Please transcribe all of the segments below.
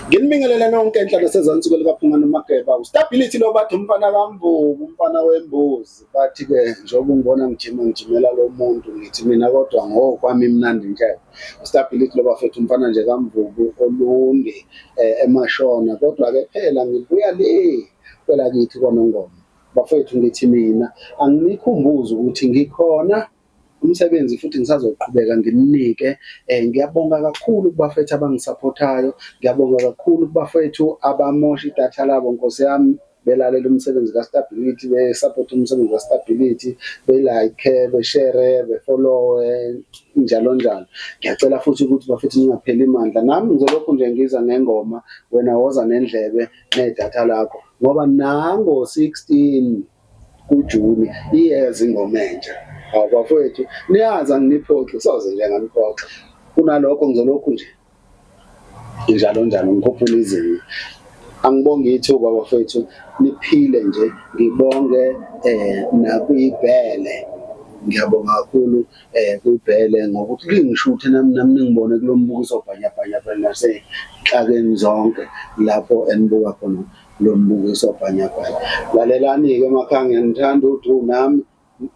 Nginibingelele nonke enhla nasezansi kwelikaPhungane Mageba. Ustability lo bathi umfana kaMvubu, umfana wembuzi. Bathi-ke njengoba ungibona ngijima ngijimela lo muntu ngithi mina kodwa ngokwami imnandi nje. Ustability lo bafethu umfana nje kaMvubu olundi emashona kodwa-ke phela ngibuya le kwelakithi kwaNongoma. Bafethu ngithi mina anginikhumbuze ukuthi ngikhona umsebenzi futhi ngisazoqhubeka nginike. Ngiyabonga kakhulu kubafethu abangisaphothayo, ngiyabonga kakhulu kubafethu abamosha idatha labo nkosi yami belalela umsebenzi kaStability, besaphotha umsebenzi kaStability, be-like, beshere, befollowe njalo njalo. Ngiyacela futhi ukuthi bafethu ningapheli mandla, nami ngizolokhu nje ngiza ngengoma, wena woza nendlebe nedatha lakho ngoba nango 16 kuJuni iyeza ingoma entsha. Hawu bafowethu, niyazi anginiphoxi, soze nje nganiphoxa. Kunalokho ngizolokhu nje njalo njalo ngikhuphula izinga. Angibonge ithuba bafowethu, niphile nje, ngibonge nakwibhele. Ngiyabonga kakhulu kwibhele ngokuthi lingishuthe nami nami ningibone kulo mbukiso bhanyabhanya phela nasenhlakeni zonke lapho enibuka khona lo mbukiso bhanyabhanya. Lalelani-ke emakhaya, ngiyanithanda udu nami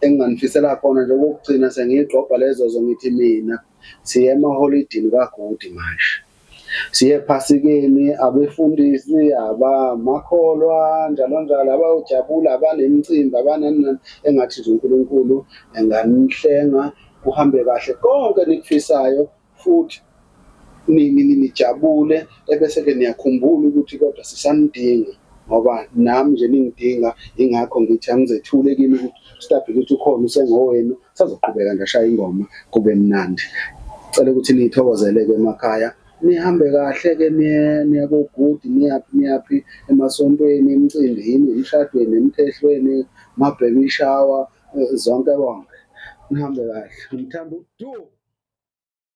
enginganifisela khona nje okokugcina sengiyigqobha lezo zo ngithi mina siye emaholidini kagudi manje. Siye ephasikeni abefundisi abamakholwa njalo njalo abayojabula abanemicimbi abanani nani engathi nje uNkulunkulu enganihlenga kuhambe kahle konke enikufisayo futhi nijabule ebese-ke niyakhumbula ukuthi kodwa sisanidinga ngoba nami nje ningidinga ingakho ngithi angizethule kini ukuthi Stability ukhona usengowenu sazoqhubeka nje ashaya ingoma kube mnandi. Cela ukuthi niyithokozele-ke emakhaya nihambe kahle-ke niye kogudi niyaphi niyaphi emasontweni emicimbini emshadweni emkhehlweni ma-baby shower zonke bonke nihambe kahle ngithanda udu.